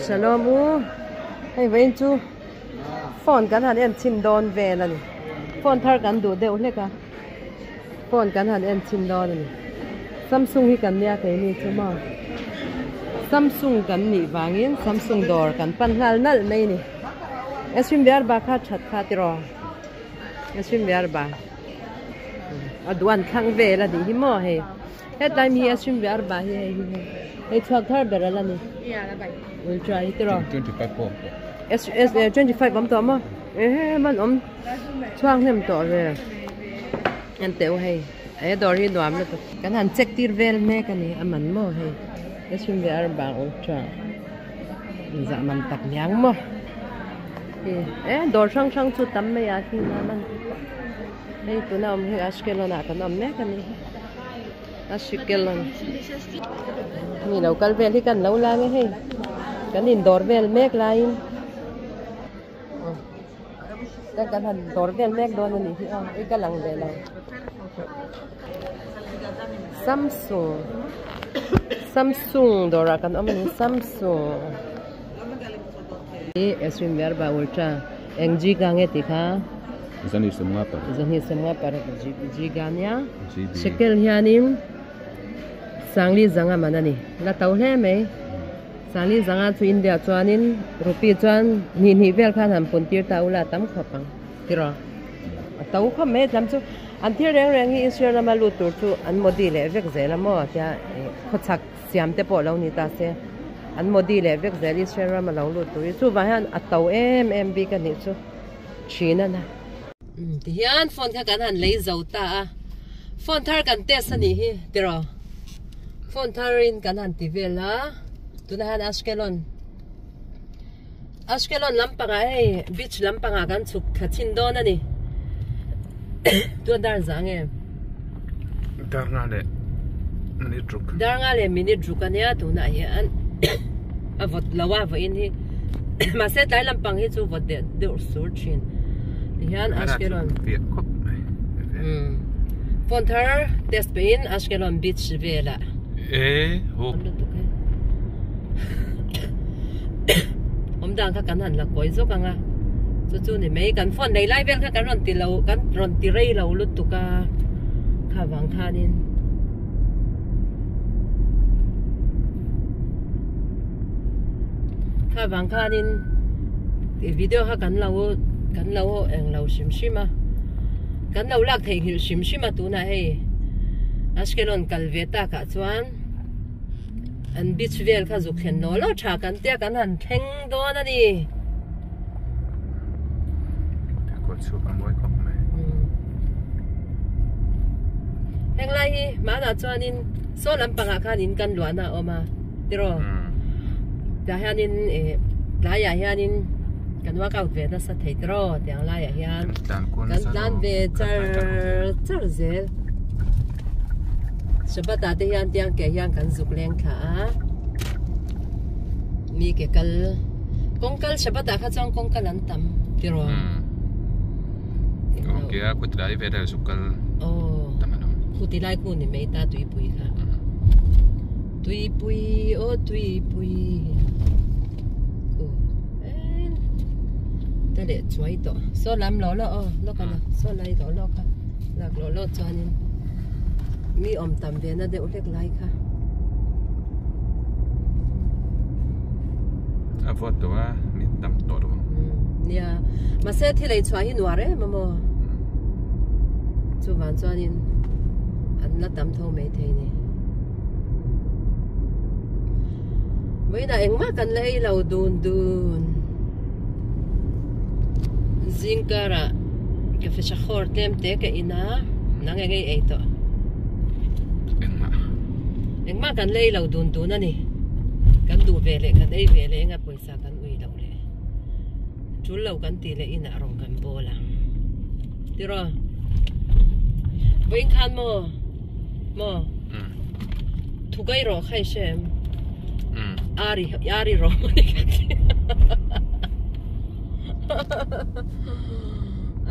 Shalom u hei vawiin chu phone kan han en chhin dawn vel a ni phone thar kan duh deuh hlek a phone kan han en chhin dawn a ni Samsung hi kan nia keini chu maw Samsung kan nih vangin Samsung dawr kan pan nghal nalh mai a ni Eswim Biarba kha that kha tiraw Eswim Biarba a duan thlang vel a nih hi maw hei. Hetlai mi hi a hrim ve arba hi hei hi hei hei chhuak thar ber ala ni ultra hi tiraw 25 pawh awm tawh s s 25 awm tawh maw ehe man awm chhuak hnem tawh ve en teh u hei he dawr hi nuam lutuk kan han check tir vel mek ani a man maw hei a hrim ve arba ultra inzah man tak niang maw e dawr hrang hrang chu tam mai ah khi man Hei tuna awm hi Ashkelon ah kan awm mek a ni. Ashkelon. Mi lo kal vel hi kan lo la nge hei. Kan in dawr vel mek laiin. Kan kan han dawr vel mek dawn a ni hi a. Ui ka lang ve lo. Samsung. Samsung dawrah kan awm a ni. Samsung. Hi Eswin Verba Ultra. Eng G ka nge tih kha? Zani sawmnga paruk. Zani sawmnga paruk G ka nia. Shekel hianin Sangli zanga man a ni. La to hle mai. Sangli zanga chu India chuanin rupee chuan hnih hnih vel khan han pun tir ta ula tam khawp ang tiraw. A to khawp mai tlam chu an thil reng reng hi Israel rama lut tur chu an Modi leh vek zel a maw tia khawchhak siam te pawh lo ni ta se an Modi leh vek zel Israel rama lo lut tur hi chuvang hian a to em em bik a nih chu thin a na. Tihian phone kha kan han lei zo ta a phone thar kan test a nih hi tiraw phone thar in kan han ti vel a tunah hian Ashkelon Ashkelon lampangah hei beach lampangah kan chhuk thla chhin dawn a ni tuna dar zah nge dar nga leh minute ruk dar nga leh minute ruk a nia tunah hian a vawt lo a vawiin hi mahse tlai lampang hi chu vawt deuh deuh sur thin tihian Ashkelon phone thar test peihin Ashkelon beach velah e ho awm dan kha kan han la kawi zawk ang a chu chu ni mai kan phone nei lai vel kha kan rawn ti lo kan rawn ti rei lo lutuk a kha vang khanin kha vang khanin video kha kan lo kan lo eng lo hrim hrim a kan lo lak theihnghilh hrim hrim a tunah hei Ashkelon kal ve takah chuan an beach vel kha zuk thlen law law tha kan tia kan han thleng dawn a ni. Heng lai hi hmanah chuanin saw lampangah khan in kan luahna a awm a tiraw tah hianin ih tlaiah hianin kan workout ve nasa thei tiraw tiang laiah hian kan tlan ve char char zel Shabbat ah te hian tiang ke hian kan zuk leng thla a mi ke kal kawng kal Shabbat ah kha chuan kawng kal an tam tiraw. Ok a kut lai vel a zuk kal tam an awm. Khuti lai khu ni mai ta tuipui kha. Tuipui aw tuipui khu ta leh chuai tawh saw lam lo lo aw lawk a saw lai lo lo kha lak lo lo chuanin mi awm tam ve na deuh hlek lai kha. A vawt tawh a mi tam tawh lo ang. Nia mahse thil ei chhuah hi nuar em a maw chuvang chuanin an la tam tho mai thei ni. Vawiinah engmah kan la ei lo dun dun zingkarah cafe chakawr tlem te ka in a nang eng ei ei tawh. Engmah. Engmah kan la ei lo dun dun a ni. Kan duh ve leh kan ei ve leh enga pawisa kan ui loh leh tul lo kan tih leh inah rawn kan bawl ang. Tiraw? Vawiin khan maw? Maw? Thukai rawh kha i hre em? Ari ari rawh maw ni ka ti.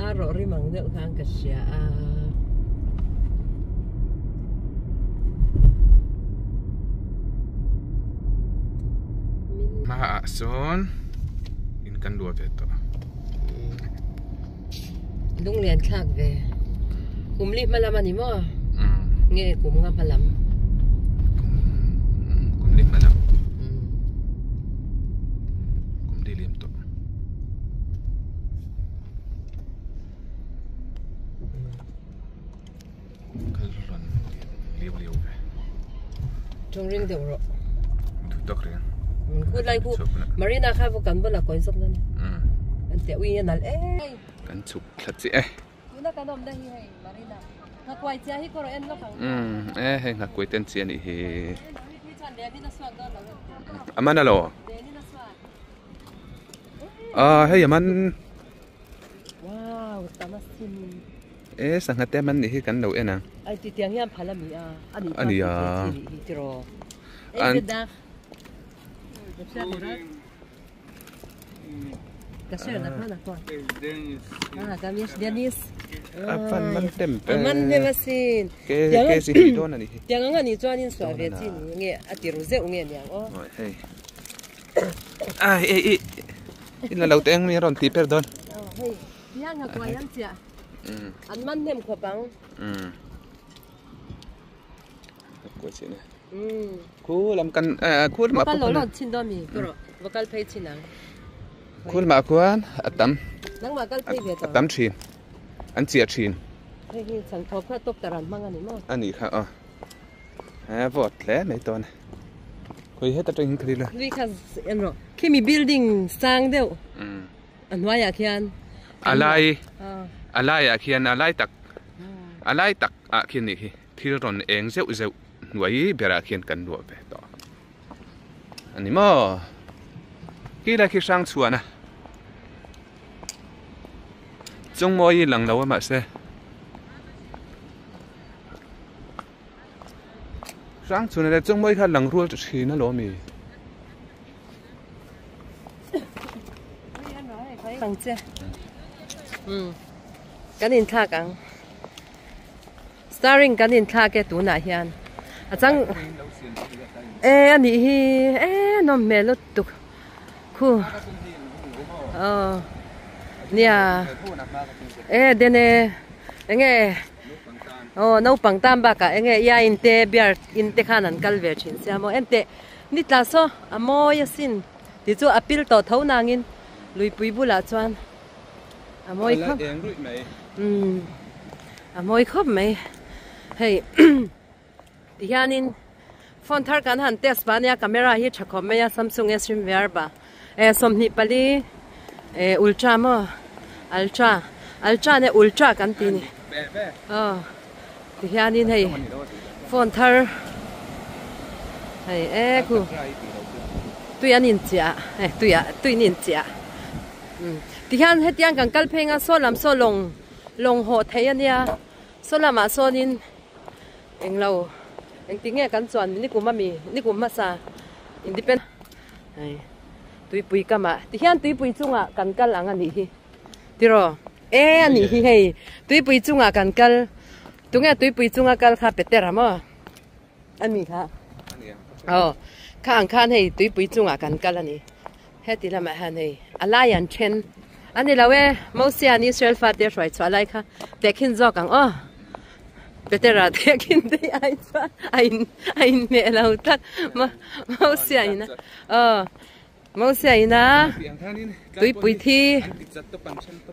A rawh rim ang deuh khan ka hria a. Min Hmaah sawn in kan luah ve tawh. Lunglian thlak ve. Kum li hma lam a ni maw? Nge kum nga hma lam? Kum li hma lam. Kum li liam tawh. Kal rawn liau liau ve. Tawng ring deuh rawh. Thu tak reng. Khu lai khu Marina kha vu kan bula kawi zawk nan. An te ui a nal e. Kan chhuk thla chi e. Tuna kan awm na hi hei Marina. Nghakuai chia hi kawr en lawk ang. E hei nghakuai ten chi anih hi. A man alo. A hei a man. Wow tam a sin. E sangha te man nih hi kan lo en ang. Ai ti tiang hian phal ami a ani chuan ti ve chi nih hi tiraw. Ei zet dak. Ka share na kha na khaw. Ah kam yes Dennis. A fan man tem pe. A man hem asin. Ke ke si hi dawn ani hi. Tiang ang ani chuan in suah ve chi ni nge a ti ru zeuh nge niang aw. Oi hei. Ai ei i. In la lo te ang mi rawn ti per dawn. Hei tiang a kuai ang chiah. An man hnem khawp ang. Kuai chi ne. Khu lam kan khu lam a lo lo chin do mi ko ro kal phei chin ang. Khu lam a khuan a tam. Nangma kal phei ve to. A tam thin. An chia thin. Hei hi chang thawp kha top taran mang ani maw. Ani kha a. He vawt hle mai tawn a. Khawi heta tang hian ka ri la. Lui kha en rawh. Khimi building sang deuh a hnuaiah khian. A lai a laiah khian a lai tak a lai tak ah khian nih hi thil rawn eng zeuh zeuh hnuai berah khian kan luah ve tawh a ni maw. Khi lai khi hrang chhuan a chungmawi lang lo a mahse. Hrang chhun leh chung mawi kha lang rual thin alawm i. Ang che. Kan in thlak ang. Starring kan in thlak e tunah hian. A chang e ani hi e nawm hmel lutuk khu. Aw nia e dene enge Aw naupang tan bakah enge ia in te beer in te khan an kal ve thin sia maw enteh ni tla saw a mawi asin tih chu a pil tawh tho nangin luipui bulah chuan a mawi khawp umm a mawi khawp mai hei ti hianin phone thar kan han test pah ania camera hi tha khawp mai a Samsung S hrim ve arba eh 24 eh ultra maw ultra ultra nge ultra kan tih ni aw ti hianin hei phone thar hei e khu tui an inchiah eh tuiah tui an inchiah umm ti hian hetiang kan kal phei ang a saw lam saw lawng lawng hawh theih ania saw lamah sawnin. Englo engti nge kan chuan nikum ami nikum hmasa independ hei tuipui kamah tihian tuipui chungah kan kal ang anih hi tiraw e anih hi hei tuipui chungah kan kal tunge tuipui chunga kal kha Petera maw ani kha aw kha ang khan hei tuipui chungah kan kal ani heti lamah hian hei a lai an then ani lo e Mosian Israel fate hruai chhuah lai kha tehkhin zawk ang aw. Petera te khin te ai chuan a in a inhmeh lo tlat Mosia ina aw Mosia ina tuipui thi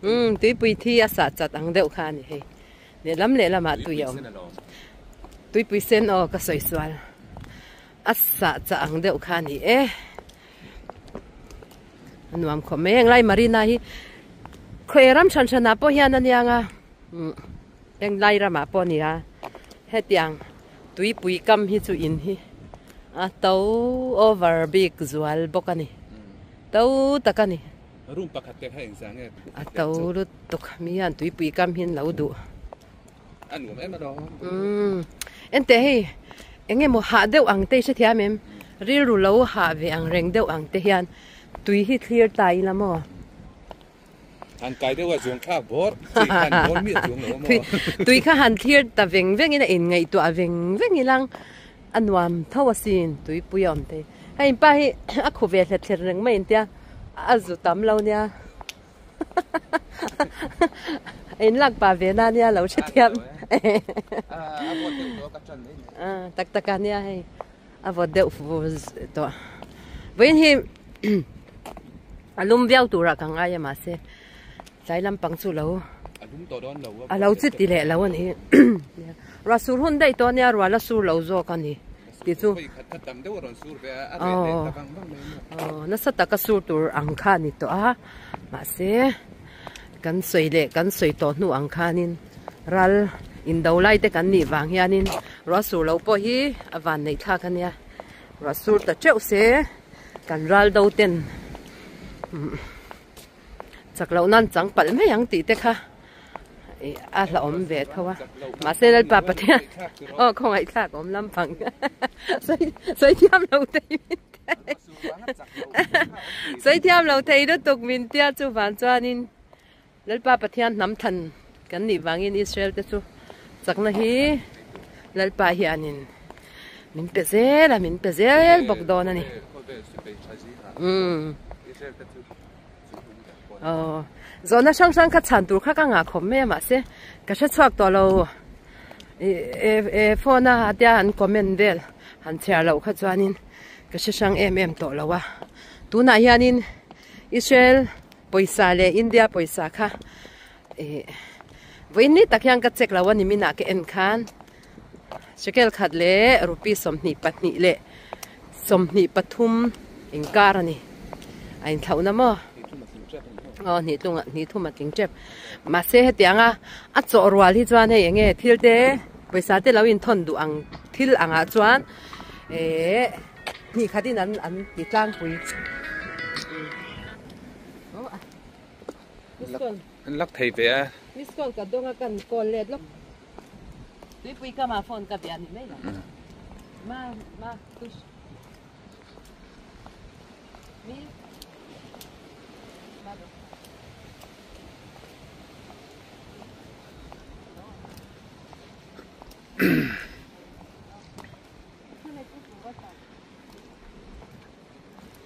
umm tuipui thi a sah chat ang deuh kha a ni hei lehlam lehlamah tui a awm tuipui sen aw ka sawi sual a sah chah ang deuh kha a ni e a nuam khawp mai englai Marina hi khawi ram hran hranah pawh hian a niang a. Heng lai ramah pawh a ni a, hetiang tuipui kam hi chu in hi a to over bik zual bawk a ni, to tak a ni. Room pakhat te kha engzah nge? A to lutuk mi hian tuipui kam hi an lo duh. A nuam em alawm. Umm enteh hei eng emaw hah deuh ang te i hrethiam em? Rilru lo hah ve ang reng deuh ang te hian tui hi thlir ta ila maw? Han kai deuh a zuang thlak bawr chi khan bawr miah chuang lo a maw. Tui kha han thlir ta veng veng in a inngaihtuah veng veng ilang a nuam tho asin tuipui a awm thei. Hei in pa hi a khu ve hlet hlet reng mai intia a zu tam lo nia a in lak pah ve na nia lo hrethiam tak tak a nia hei a vawt deuh tawh vawiin hi a lum viau turah ka ngai a mahse tlai lampang chu lo a lo chi ti leh lo a ni ruah sur hun daih tawh ania ruah la sur lo zawk a ni tih chu aw nasa taka sur tur ang kha a ni tawh a mahse kan sawi leh kan sawi tawh hnu ang khanin ral indo lai te kan nih vang hianin ruah sur lo pawh hi a van neih thlak a nia ruah sur ta teuh se kan ral do ten. Chak loh nan chang palh mai ang tih te kha ih a hlauhawm ve tho a mahse Lalpa Pathian aw khawngaih thlak awm lampang sawi sawi thiam lo thei min tia sawi thiam lo thei lutuk min tia chuvang chuanin Lalpa Pathian hnam than kan nih vangin Israel te chu chakna hi Lalpa hianin min pe zel a min pe zel bawk dawn a ni. Umm. Aw zawhna hrang hrang kha chhan tur kha ka ngah khawp mai a mahse ka hre chhuak tawh lo ih eh phone a tia an comment vel han chhiar loh kha chuanin ka hre hrang em em tawh lo a tunah hianin Israel pawisa leh India pawisa kha ih vawiin ni tak hian ka check lo a ni minah ka en khan shekel khat leh rupee 22 leh 23 inkar a ni a inthlauhna maw aw hnih tlungah hnih thum a tling tep mahse hetianga a chawh rual hi chuan hei enge thil te pawisa te lo inthawn duh ang thil angah chuan ehh hnih khatin an an ti tlangpui an lak thei ve a miss call ka dawnga kan call let lawk tuipui kama phone ka bia ni mai lo ma ma tush mi ma do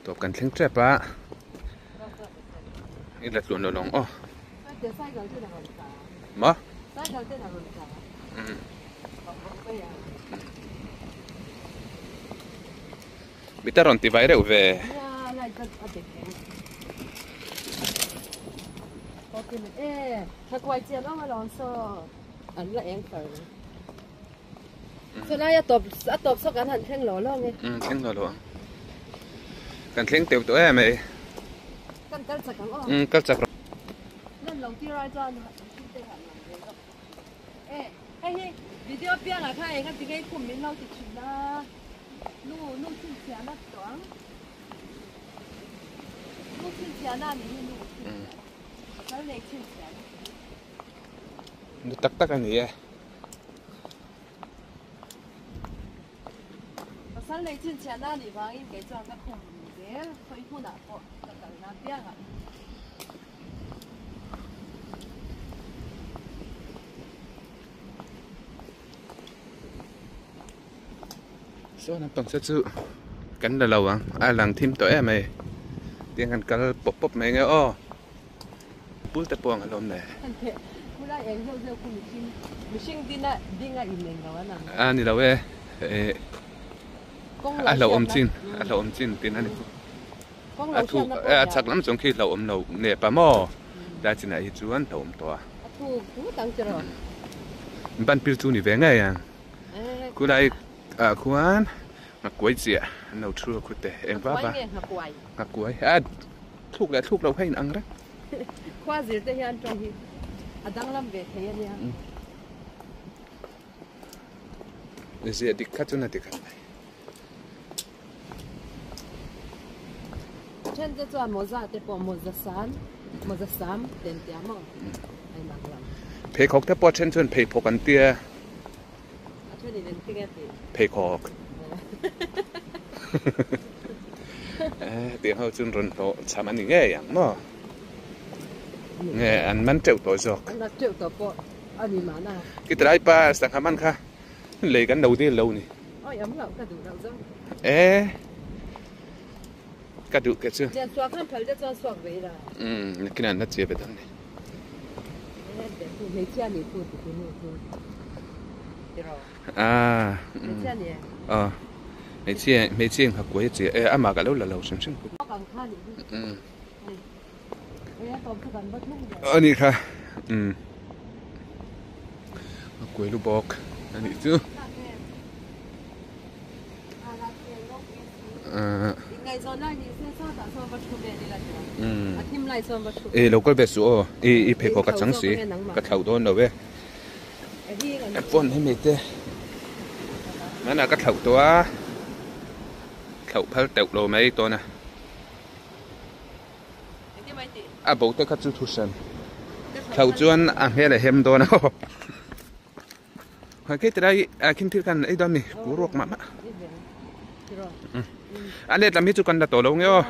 Tawp kan thleng tep a i la tluan lo lawng aw maw mita rawn ti vai reuh ve Chulai a tawp a tawp saw kan han thleng lo lo nge. Um thleng lo lo ang. Kan thleng teuh tawh em ei. Kan kal chak ang aw. Um kal chak rawh. Lan lo tir ai chuan thil te han lang ve zawk. E hei hi video piang ah khan eng a ti ngei khum min lo ti thin a. Nu nu chhinchhiahna tawh ang. Nu chhinchhiahna a ni hi nu chhinchhiahna. Pasal nei chhinchhiahna. Nu tak tak a ni e. Pasal nei chhinchhiahna a nih vangin kei chuan ka khum zel khawi hmunah pawh ka kalna apiangah. Saw lampang te chu kan la lo ang a lang thim tawh em mai tiang kan kal pawp pawp mai nge aw. Pul te pawh ang alawm le. A ni lo e a hlauhawm chin a hlauhawm chin tin a ni a thu a chhak lam chuang khi hlauhawm lo nep a maw tlai chinah hi chuan hlauhawm tawh a ban pil chu ni ve ngei ang khulai ah khuan nghakuai chiah an lo thu a khute eng vak a nghakuai a. Thluk leh thluk lo kha in ang reng. Khua zir te hian tawng hi a danglam ve thei a nia. Ziah dik kha chu na dik khat mai. Then te chuan mawza te pawh mawza san, mawza sam ten tia maw a in ang lo. Pheikhawk te pawh then chuan pheiphawk an tia. A then in engtin nge tih? Pheikhawk. Tiang ho chuan rawn hlawh cham a ni ngei ang maw? Nge an man teuh tawh zawk. An man teuh tawh pawh a ni mahna. Kitilai pa sangha man kha lei kan lo dil lo ni. Oi am loh ka duh loh zawk. E. ka duh ke chu. Lian suak khan phal te chuan suak ve ila. Umm nakinah an la chia ve dawn ni. Hmeichhia nih thu ti tu nu chu tiraw. Ah Hmeichhia ni e. Aw hmeichhia hmeichhia in nghakuai a chia e amah ka lo la lo hrim hrim. Ang kha nih hi. Umm. Hei a tawp chu kan va thleng ve. Anih kha umm nghakuai lu bawk anih chu. E lo kal ve suh aw i i pheikhawk a chang si ka thlauh dawn lo e phone hemi te hmanah ka thlauh tawh a thlauh phal teuh lo mai tawn a a bo te kha chu thu hran thlauh chuan a hmel a hem dawn a. Khawi khi tilai ah khin thil khan ei dawn ni ku ruak mah mah a let lam hi chu kan la tawh lo nge aw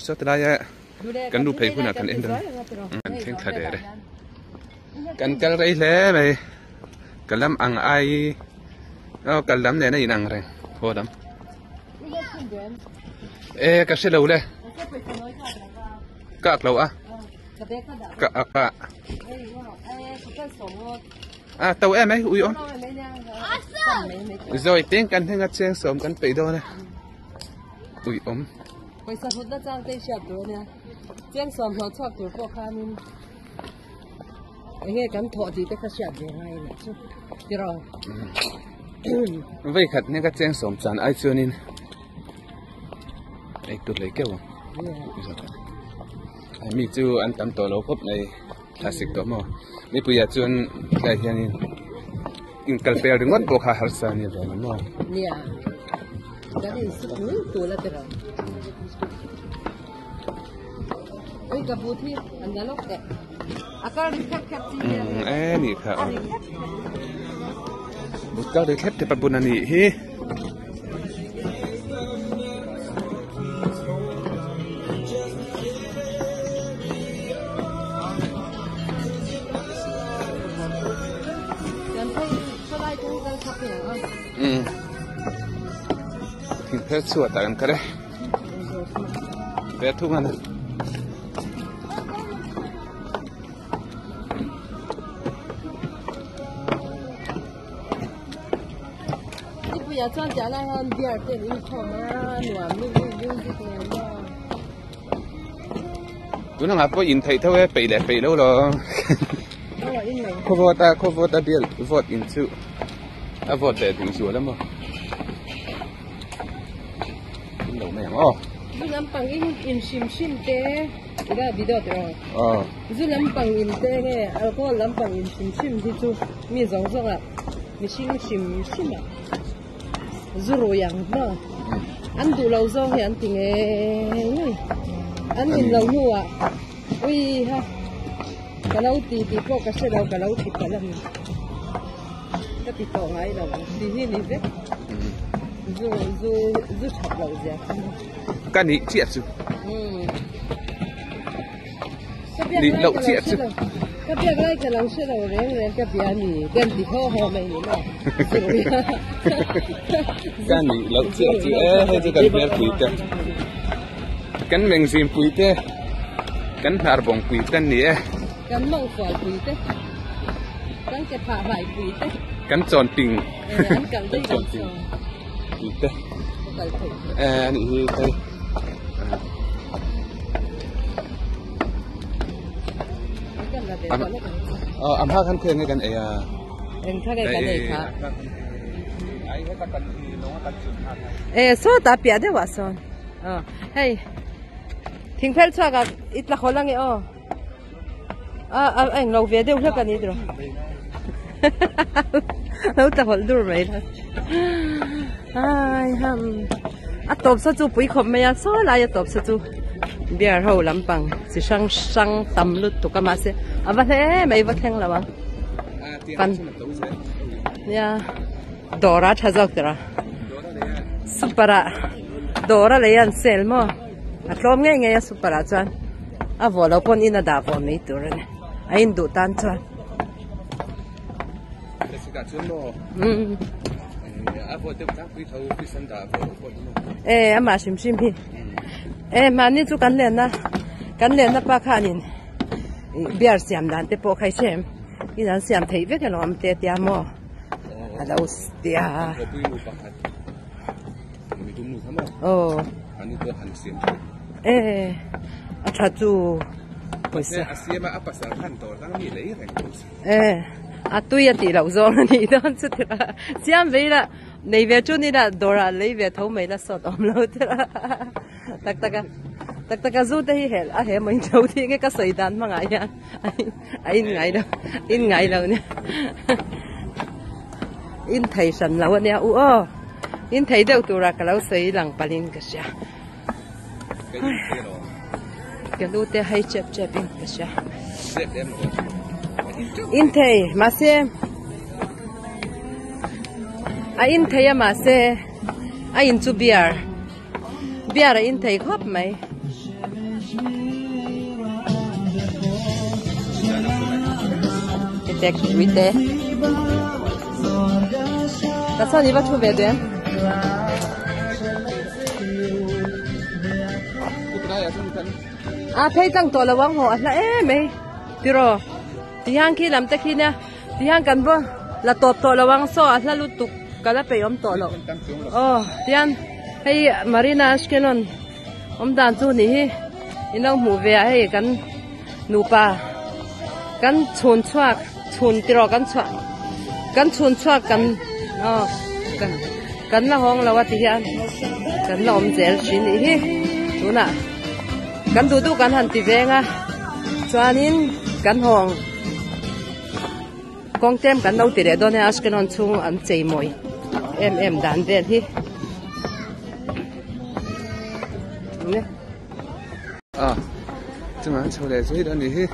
saw tilai ah kan nu phei hunah kan en dawn kan thleng thla der e kan kal rei hle mai ka lam ang ai aw kal lam nen a in ang reng haw lam e ka hre lo le ka ak lo a ka ak a. A to em ei ui awm. Zawi teng kan heng a cheng sawm kan peih dawn a. Ui awm. Pawisa hlut na chang te hriat tur ania. Cheng sawm hlawh chhuak tur pawh khanin enge kan thawh tih te kha hriat ve ngai a nih chu. Tiraw. Vei khat hneng a cheng sawm chan ai chuanin ei tur lei keuh ang. Mi chu an tam tawh lo khawp mai thlasik tawh maw mipui ah chuan tlai hianin inkal pel ringawt pawh kha harsa a ni ve ang maw. Nia kan insuk tul tul a tiraw ui ka but hi an la lawk teh a kal ri khep khep chi hian e nih kha but kal ri khep khep a bun a nih hi. Thing phel chhuat ah kan kal e ve thung a ni. Nipuiah chuan tiah lai hian beer te an inkhawm a nuam lutuk music nen maw. Tuna ngah pawh in theih tho e peih leh peih lo lo. Khaw vawt a khaw vawt a bial vawt in chu a vawt leh duh zual a maw. In lo mai ang aw. Zu lampang in in hrim hrim te ila video te aw. Aw. Zu lampang in te nge alcohol lampang in hrim hrim hi chu mi zawng zawng ah mihring hrim hrim ah zu rui ang maw an duh lo zawng hi an ti ngei ngei an in lo hnu ah ui ha ka lo ti tih pawh ka hre lo ka lo ti palh a ni ka ti tawh ngai lo ti hi ni vek zu zu zu that loh zia kha ka nih chiah chu nih loh chiah chu ka biak lai ka lo hre lo reng reng ka bia ni kan ti haw haw mai ni maw ka nih loh chiah chu e hei chu kan hmel pui te kan mengzim pui te kan hnar bawng pui te an ni e kan mawng fual pui te kan ke phah hlai pui te kan chawn ping an kal daih lo chawn ping pui te e anih hi hei a hma khan khawi nge kan ei a eng kha nge kan ei kha e sawtah piah deuhah sawn hei thingphel chhuak ah i tla hawl ange aw a a eng lo ve deuh hlek a ni tiraw lo tla hawlh dur mai la ai ham a tawp sa chu pui khawp mai a saw lai a tawp sa chu beer ho lampang chi hrang hrang tam lutuk a mahse a va hle mai va thleng lo ang pan nia dawr a tha zawk tiraw super ah dawr a lei an sale maw. A tlawm ngei ngei a super ah chuan a vawh loh pawn in a dah vawh mai tur a ni a in duh tan chuan. E amah hrim hrim hi e mahni chu kan lenna kan lenna pa khanin beer siam dan te pawh kha i hre em in an siam theih vek alawm te tia maw a lo tia aw e a tha chu pawisa e a tui a tih loh zawng a nih dawn chu tira siam ve ila nei ve chu ni la dawr ah lei ve tho mai la sawt awm lo tira tak tak a tak tak a zu te hi hel a he maw in tho tih nge ka sawi dan hmangah hian a in ngai lo in ngai lo nia in thei hran lo ania u aw in thei deuh tura ka lo sawi lang palhin ka hria ka lu te hei chep chep in ka hria in thei mahse a in thei a mahse a in chu beer beer a in thei khawp mai. Tek ui te ta chuan i va thu ve duh em? A phei tlang tawh lo ang haw a hla em mai tiraw tihian khi lam te khi nia tihian kan va la tawp tawh lo ang saw a hla lutuk ka la peih awm tawh loh aw tihian hei Marina Ashkelon awm dan chu nih hi in lo hmuh ve ah hei kan nupa kan chhun chhuak chhun tiraw kan chhuah kan chhun chhuak kan aw kan la hawng lo a ti hian kan la awm zel thin nih hi tunah kan duh duh kan han ti veng a chuanin kan hawng kawng tlem kan lo ti leh dawn a Ashkelon chhung an chei mawi em em dan vel hi. A chungah an chho leh zui dawn anih hi.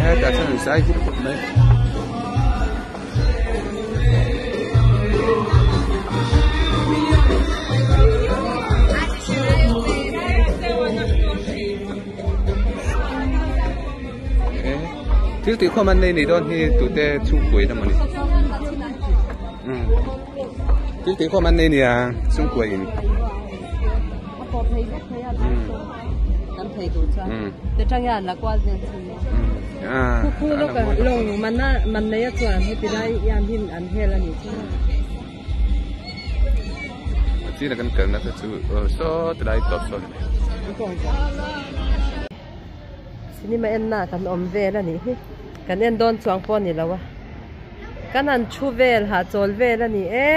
Hetah chuan an zai vut vut mai. Thil tih khawm an nei ni dawn hi tute chhungkuai emaw ni thil tih khawm an nei nia chhungkuai in a kan kalna te chu saw tilai tawp sawn a ni. Cinema en na kan awm vel a nih hi kan en dawn chuang pawh a ni lo a kan han thu vel hahchawl vel a ni e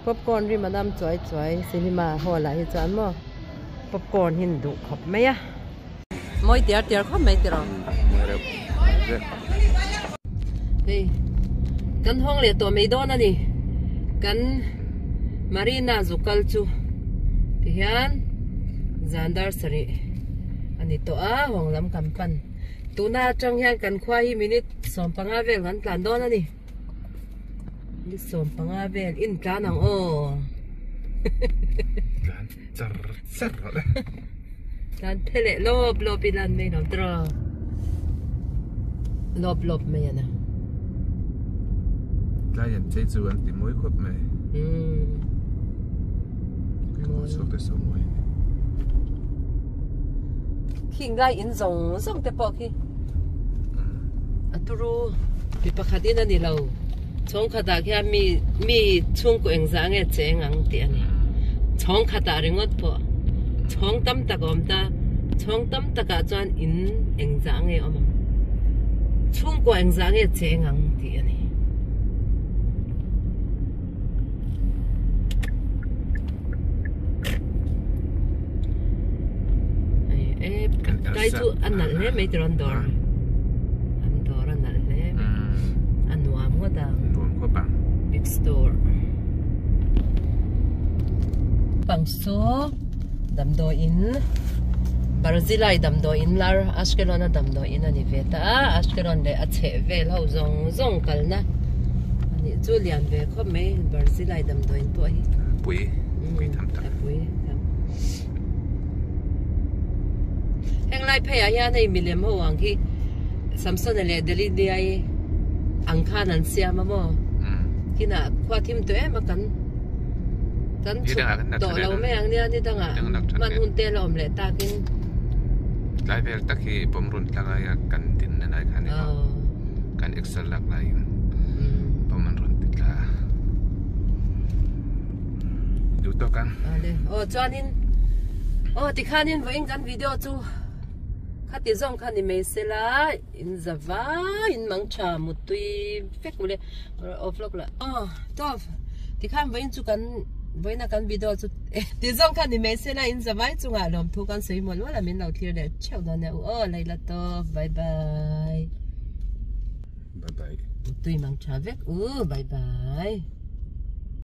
popcorn rim a nam chuai chuai cinema hall ah hi chuan maw popcorn hi an duh khawp mai a mawi tiar tiar khawp mai tiraw hei kan hawng leh tawh mai dawn a ni kan Marina zukal chu tihian. Zan dar sarih a ni tawh a, hawng lam kan pan. Tuna atang hian kan khua hi minute 15 vel kan tlan dawn a ni. Minute 15 vel in tlan ang aw. Tlan char char rawh le. Tlan phe leh lawp lawp i lan mai lo tiraw. Lawp lawp mai a na. Tlai an chei chu an ti mawi khawp mai. Umm. Khing lai in zawng zawng te pawh khi a turu mi pakhat in a ni lo chhawng khatah khian mi mi chhungkaw engzah nge cheng ang tih a ni chhawng khatah ringawt pawh chhawng tam tak a awm ta chhawng tam takah chuan in engzah nge awm ang chhungkaw engzah nge cheng ang tih a ni. Kai chu a nalh hle mai tiraw an dawr an dawr a nalh hle mai lampang saw damdawiin Barzilai damdawiin lar Ashkelon a damdawiin a ni ve ta a Ashkelon leh a chheh vel ho zawng zawng kalna a nih chu lian ve khawp mai Barzilai damdawiin pawh hi pui pui tham tak pui tham heng lai phei ah hian hei milem ho ang hi Samsona leh Delilah-i ang khan an siam a maw kinah khua thim tawh em a kan kan chhuk tawh lo mai ang nia ni dangah hman hun te la awm leh takin tlai vel tak hi bawm run tlang aia kan din na lai khan kan excel lak laiin bawm an rawn ti tla duh tawk ang aw chuanin aw tikhanin vawiin kan video chu khati zawng kha ni mai sela in za vai in mang tha mutui vek mawle aw vlog lah aw tawp tikhan vawiin chu kan vawiina kan video chu ti zawng kha ni mai sela in za vai chungah lawmthu kan sawi mawlh mawlh a min lo thlir leh theuh dawn nia u aw Leila tawp bye bye bye bye mutui mang tha vek u bye bye.